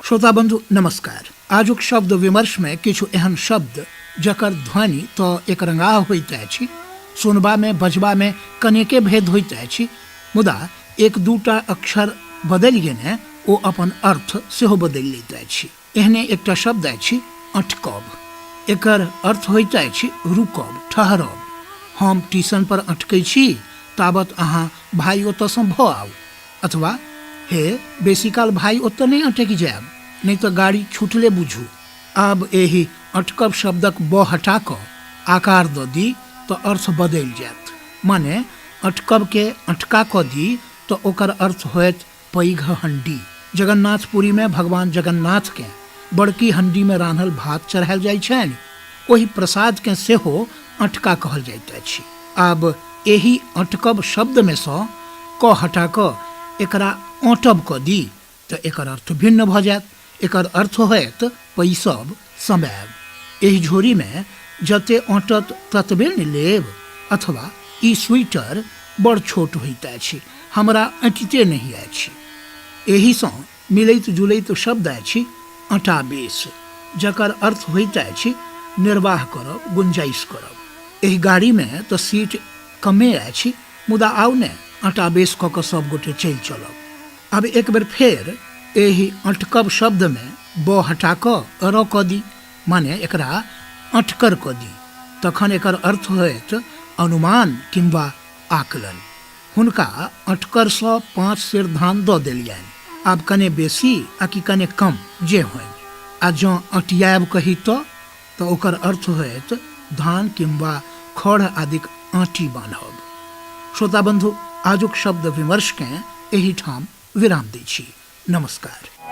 श्रोता बंधु नमस्कार। आजुक शब्द विमर्श में किछु एहन शब्द जकर ध्वनि तऽ एकरंगाह होइत अछि, सुनबा में बजबा में कनेके भेद होइत अछि, मुदा एक दूटा अक्षर बदलि गेने ओ अपन अर्थ सेहो बदलि लैत अछि। एहने एकटा शब्द अछि अटकब। एकर अर्थ होइत अछि रुकब, ठहरब। हम टीशन पर अटकै छी ताबत अहाँ भाइ ओतऽसँ भऽ आउ। अथवा हे बेसीकाल भाइ ओतऽ नहि अटकि जायब, नहि तऽ गाड़ी छूटले बुझू। आब एहि अटकब शब्दक ब हटा कऽ आकार दऽ दी तऽ अर्थ बदलि जायत। माने अटकबकेँ अटका कऽ दी तऽ ओकर अर्थ होयत पैघ हण्डी। जगन्नाथपुरीमे भगवान जगन्नाथकेँ बड़की हण्डीमे रान्हल भात चढ़ायल जाइत छनि। ओहि प्रसादकेँ सेहो अटका कहल जाइत अछि। आब एहि अटकब शब्दमे सँ क हटा कऽ एकरा अँटब कऽ दी तऽ एकर अर्थ भिन्न भऽ जायत। एकर अर्थ होयत पैसब, समायब। एहि झोरीमे जते अँटत ततबे ने लेब। अथवा ई स्वीटर बड़ छोट होइत अछि, हमरा अँटिते नहि अछि। एहिसँ मिलैत जुलैत शब्द अछि अँटाबेस, जकर अर्थ होइत अछि निर्वाह करब, गुंजाइश करब। एहि गाड़ीमे तऽ सीट कमे अछि, मुदा आउ ने अँटाबेस कऽ कऽ सभ गोटे चलि चलब। आब एक बेर फेर एहि अँटकब शब्दमे ब हटा कऽ र कऽ दी, माने एकरा अँटकर कऽ दी, तखन एकर अर्थ होयत अनुमान किंवा आकलन। हुनका अँटकरसँ 5 सेर धान दऽ देलियनि। आब कने बेसी आ कि कने कम, जे होइन। आ जँ अँटियायब कही तऽ ओकर अर्थ होयत धान किंवा खढ़ आदिक आँटी बान्हब। श्रोता बंधु, आजुक शब्द विमर्शकेँ एहिठाम विराम दै छी। नमस्कार।